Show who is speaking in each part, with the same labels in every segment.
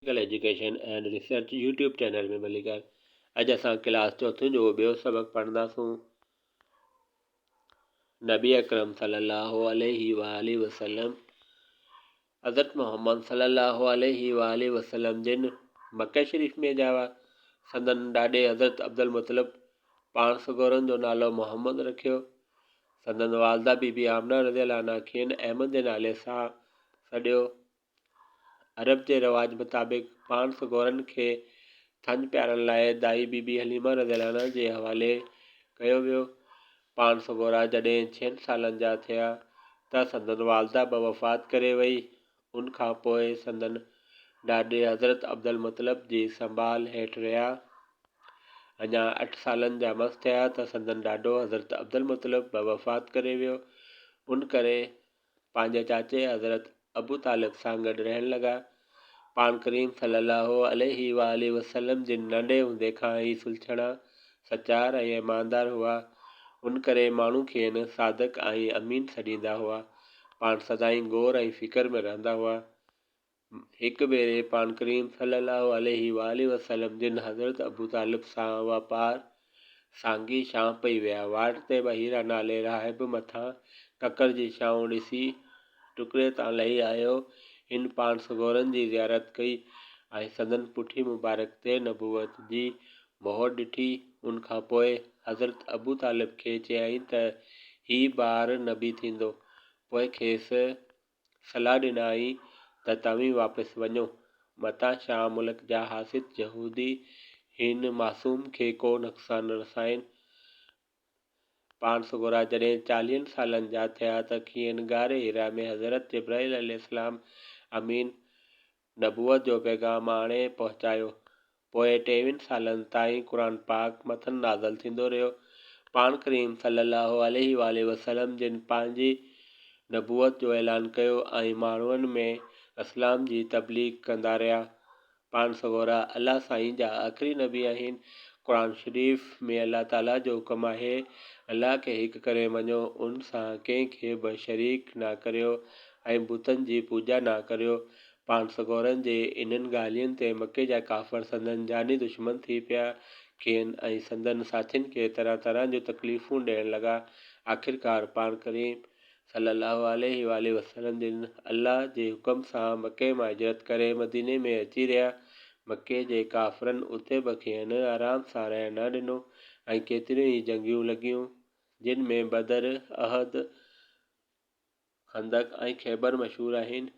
Speaker 1: Practical education and research YouTube channel ۾ ڀليڪار اڄ اسان ڪلاس چوٿين جو ٻيو سبق پڙهنداسون نبي اڪرم صلي الله عليه وآله وسلم حضرت محمد صلي الله عليه وآله وسلم جن مڪه شريف ۾ ڄاوا سندن ڏاڏي حضرت عبدالمطلب پاڻ سڳورن جو نالو محمد رکيو سندن والده بي بي آمنه رضي الله عنها کين احمد جي نالي سان سڏيو عرب جي رواج مطابق پاڻ سڳورن کي ٿڃ پيارڻ لاء دائي بي بي حليمه رضي الله عنها جي حوالي ڪيو ويو. پاڻ سڳورا جڏهن ڇهن سالن جا ٿيا ته سندن والده به وفات ڪري وئي. ان کان پوء سندن ڏاڏي حضرت عبدالمطلب جي سنڀال هيٺ رهيا. اڃا اٺ سالن جا مس ٿيا ته سندن ڏاڏو حضرت عبدالمطلب به وفات ڪري ويو. ان ڪري پنهنجي چاچي حضرت ابو طالب سان گڏ رهڻ لڳا. پاڻ ڪريم صلي الله عليه واٰله وسلم جن ننڍي هوندي کان ئي سلڇڻا، سچار ۽ ايماندار هئا، ان ڪري ماڻهو کين صادق ۽ امين سڏيندا هئا. پاڻ سدائين غور ۽ فڪر ۾ رهندا هئا. هڪ ڀيري پاڻ ڪريم صلي الله عليه واٰله وسلم جن حضرت ابو طالب سان واپار سانگي شام پئي ويا. واٽ تي بحيره نالي راهب مٿان ڪڪر جي ڇانو ڏسي ٽڪري تان لهي آيو. هن پاڻ سڳورن جي زيارت ڪئي ۽ سندن پٺي مبارڪ تي نبوت جي مهر ڏٺي. ان کان پوء حضرت ابو طالب کي چيائين ته هي ٻار نبي ٿيندو. پوء کيس صلاح ڏنائين ته توهين واپس وڃو، متان شام ملڪ جا حاسد يهودي هن معصوم کي ڪو نقصان رسائين. پاڻ سڳورا جڏهن چاليهن سالن جا ٿيا ته کين غار حرا ۾ حضرت جبرائيل عليه السلام امين نبوت جو پيغام آڻي پهچايو. پوء ٽيويهن سالن تائين قرآن پاڪ مٿن نازل ٿيندو رهيو. پاڻ ڪريم صلي الله عليه واٰله وسلم جن پنهنجي نبوت جو اعلان ڪيو ۽ ماڻهن ۾ اسلام جي تبليغ ڪندا رهيا. پاڻ سڳورا الله سائين جا آخري نبي آهن. قرآن شريف ۾ الله تعاليٰ جو حڪم آهي، الله کي هڪ ڪري مڃو، ان سان ڪنهن کي به شريڪ نه ڪريو ۽ بتن جي پوڄا نه ڪريو. پاڻ سڳورن جي انهن ڳالهين تي مڪي جا ڪافر سندن جاني دشمن ٿي پيا. کين ۽ سندن ساٿين کي طرح طرح جون تڪليفون ڏيڻ لڳا. آخرڪار پاڻ ڪريم صلي الله عليه واٰله وسلم جن الله جي حڪم سان مڪي مان هجرت ڪري مديني ۾ اچي رهيا. مڪي جي ڪافرن اتي به کين آرام سان رهڻ نه ڏنو ۽ ڪيتريون ئي جنگيون لڳيون، جن ۾ بدر، احد، خندق ۽ خيبر مشهور آهن.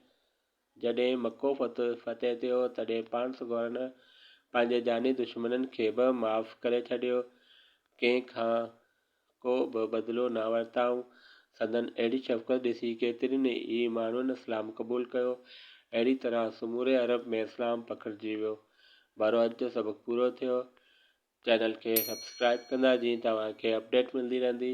Speaker 1: جڏهن مڪو فتح ٿيو، تڏهن پاڻ سڳورن پنهنجي جاني دشمنن کي به معاف ڪري ڇڏيو. ڪنهن کان ڪو به بدلو نه ورتائون. سندن اهڙي شفقت ڏسي ڪيترن ئي ماڻهن اسلام قبول ڪيو. اهڙي طرح سموري عرب ۾ اسلام پکڙجي ويو. ڀرو اڄ جو سبق پورو ٿيو. چينل کي سبسڪرائب ڪندا جيئن توهان کي اپڊيٽ ملندي رهندي.